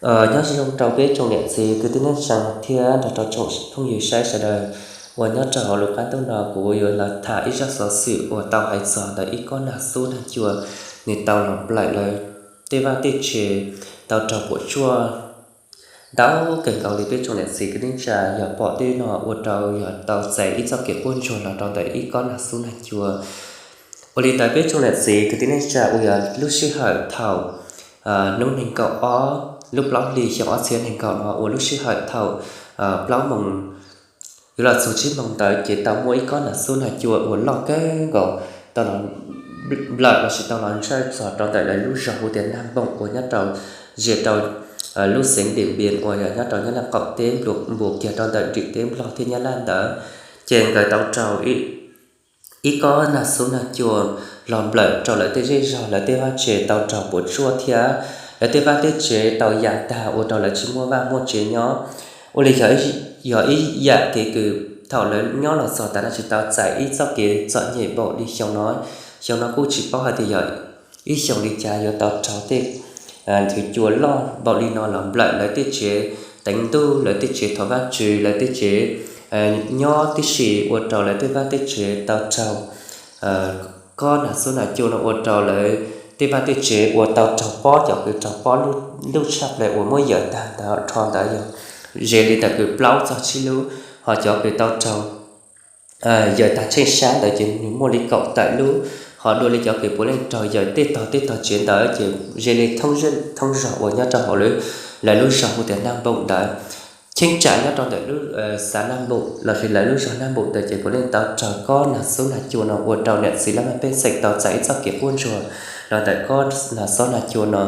Nyob zoo rau peb tsoom niam txiv kwv tij neej tsa thiab nrog rau tsoom phooj ywg saib sawv daws uas nyob rau hauv lub qab ntuj no, kuv yuav los tham ib zaj xov xwm uas tau hais txog ntawm ib kob nag xub nag cua, nws tau los nplawm lawv tej vaj tej tsev, tau raug puas tsuaj ntau kawg nkaus li peb tsoom niam txiv kwv tij neej tsa. Yog pom tej no ua rau yog tau txais ib txoj kev quaj ntsuag los rau ntawm ib kob nag xub nag cua. Ua li ntawd peb tsoom niam txiv kwv tij neej tsa, uas yog lub sij hawm thaum hnub nees nkaum ob lub plaub hlis xyoo ob txhiab nees nkaum no, uas lub sij hawm thaum plaub moos yuav los txog tsib moos ntawd ces tau muaj ib kob nag xub nag cua uas loj kawg nkaus tau los nplawm lossis tau los ntsawj txog rau ntawm lawv lub zos hu tias Nag Npoom uas nyob rau ze rau lub xeev Diam Npias uas yog nyob rau Nyab Laj qaum teb, npuas kiag rau ntawm nrim teb Nplog thiab Nyab Laj ntawd. Ces nkawd tau raug ib kob nag xub nag cua los nplawm rau lawv tej zej zog, lawv tej vaj tsev tau raug puas tsuaj thiab lawv tej vaj tej tsev tau ya tag ua rau lawv tsis muaj vaj muaj tsev nyob. Ua li yog ib yam kev kws thaum lawv nyob los txog tav no tsis tau txais ib txoj kev txom nyem npaum li xyoo no. Xyoo no kuj tsis paub hais tias yog ib xyoo li cas yuav tau raug tej nthwv cua loj npaum li no los nplawm lawv tej tsev teev ntuj, lawv tej tsev thov Vajtswv, lawv tej tsev nyob tib si, ua rau lawv tej vaj tej tsev tau raug kob nag xub nag cua no ua rau lawv tej vaj tej tsev uas tau raug pob, cov kws raug pob lub ntuj tshaj plaws uas muab yawm tag ntawd rho ntawd yog ze li ntawm kws plaub txog tsib lub, ho cov kws tau raug yawm tag tsheej sab ntawd ces nws muaj li kaum tawm lub, ho dua li cov kws puav leej raug yawm tej tog tej tog tsev ntawd ces ze li thoob zej thoob zog uas nyob rau hauv lawv lub zos hu tias Nag Npoom ntawd. Cheeb tsam nyob rau ntawm lub xav Nag Npoom lossis lawv lub zos Nag Npoom ntawd ces puav leej tau raug kob nag xub nag cua no ua rau niam txiv laj mej pej xeem tau txais ib txoj kev quaj ntsuag los ntawm kob nag xob nag cua no.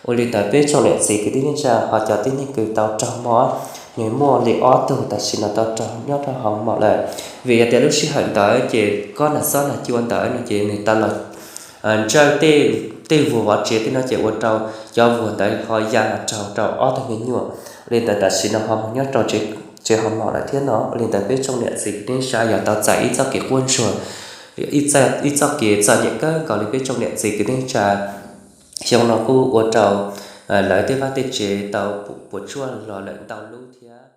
Ua li ntawd peb tsoom niam txiv kwv tij neej tsa, ho cov tib neeg kws tau raug mob, nws muaj li ob tug tam sim no tau raug nyob rau hauv mom lawm. Vim yog tias lub sij hawm ntawd ces kob nag xob nag cua ntawd no ces nws tau los ntsawj tej vuag vov tsev tej no ces ua rau cov vuag ntawd ho ya los raug rau ob tug me nyuam. Ua li ntawd tam sim no ho mus nyob rau tsev hauv mom lawm thiab no. Ua li ntawd peb tsoom niam txiv kwv tij neej tsa yog tau txais ib txoj kev quaj ntsuag, ib txoj kev txom nyem kawg nkaus li peb tsoom niam txiv kwv tij neej tsa. Xyoo no kuj ua rau lawv tej vaj tej tsev tau puas tsuaj los lawm ntau lub thiab.